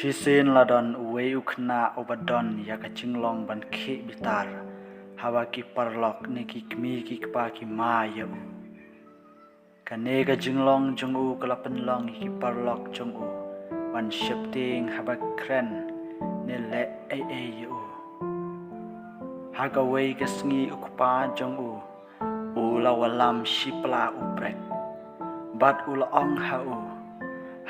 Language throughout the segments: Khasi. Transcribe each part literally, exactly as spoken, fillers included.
Shisien la don uwei u khynnah uba don ïa ka jinglong ban khih bitar haba ki paralok ne ki kmie ki kpa ki ma ïa u. Kane ka jinglong jong u ka la pynlong ïa ki paralok jong u ban sheptieng haba kren ne leh ei ei ïa u. Ha kawei ka sngi u kpa jong u u la wallam shi pla u prek bad u la ong ha u,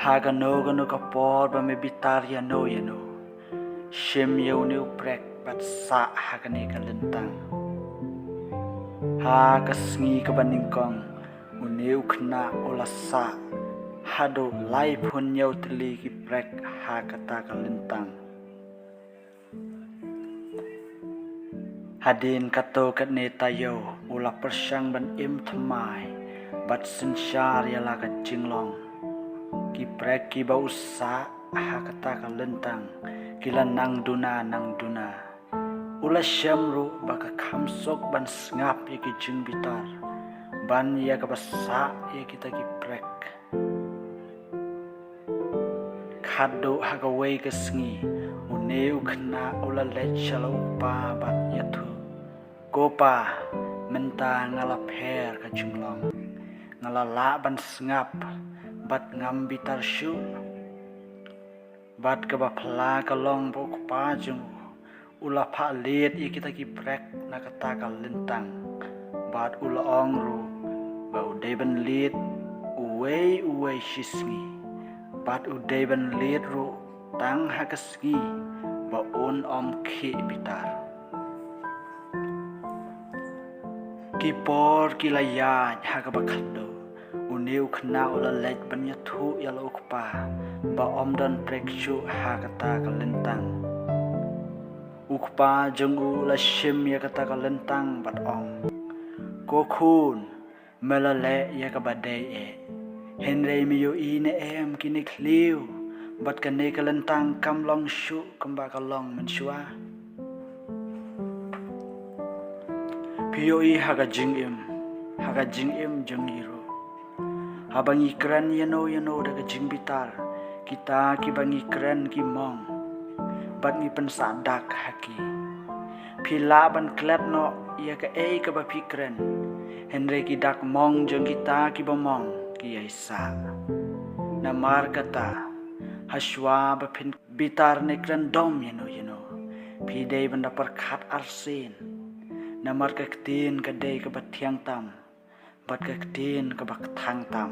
ha kano kano ka por ba me bitar ïa no ïa no, shim ïa une u prek bad sah ha kane ka lyntang. Ha ka sngi kaba nyngkong une u khynnah u la sah haduh laiphew hynñiew tylli ki prek ha kata ka lyntang. Hadien katto katne taïew u la pyrshang ban im thymmai bad synshar ïa la ka jinglong. Ki prek kiba u sah ha kata ka lyntang ki la nang duna nang duna. U la shem ruh ba ka kham suk ban sngap ïa ki jingbitar ban ïa kaba sah ïa kita ki prek. Khadduh ha kawei ka sngi une u khynnah u la leit sha la u kpa bad ïathuh, ko pa, mynta nga la pher ka jinglong, nga la lah ban sngap bad ngam bitar shuh. Bad kaba phylla ka long ba u kpa jong u u la phah lied ïa kita ki prek na kata ka lyntang bad u la ong ruh ba u dei ban lied uwei uwei shi sngi bad u dei ban lied ruh tang ha ka sngi ba un ym khih bitar. Ki por ki la ïaid ha kaba khadduh une u khynnah u la leit ban ïathuh ïa la u kpa ba ym don prek shuh ha kata ka lyntang. U kpa jong u u la shim ïa kata ka lyntang bad ong, ko khun, me la leh ïa kaba dei eh, hynrei me ïohi ne em kine ki thliew bad kane ka lyntang kam long shuh kumba ka long mynshuwa. Phi ïohi ha ka jingim, ha ka jingim jong ngi ruh, haba ngi kren ïano ïano da ka jingbitar, kita kiba ngi kren ki mong bad ngi pynsah dak ha ki. Phi lah ban klet noh ïa kaei kaba phi kren, hynrei ki dak mong jong kita kiba mong ki ïai sah. Namar kata, ha shuwa ba phin bitar ne kren dom ïano ïano, phi dei ban da pyrkhat arsien, namar ka ktien ka dei kaba thiang tam bad ka ktien kaba kthang tam.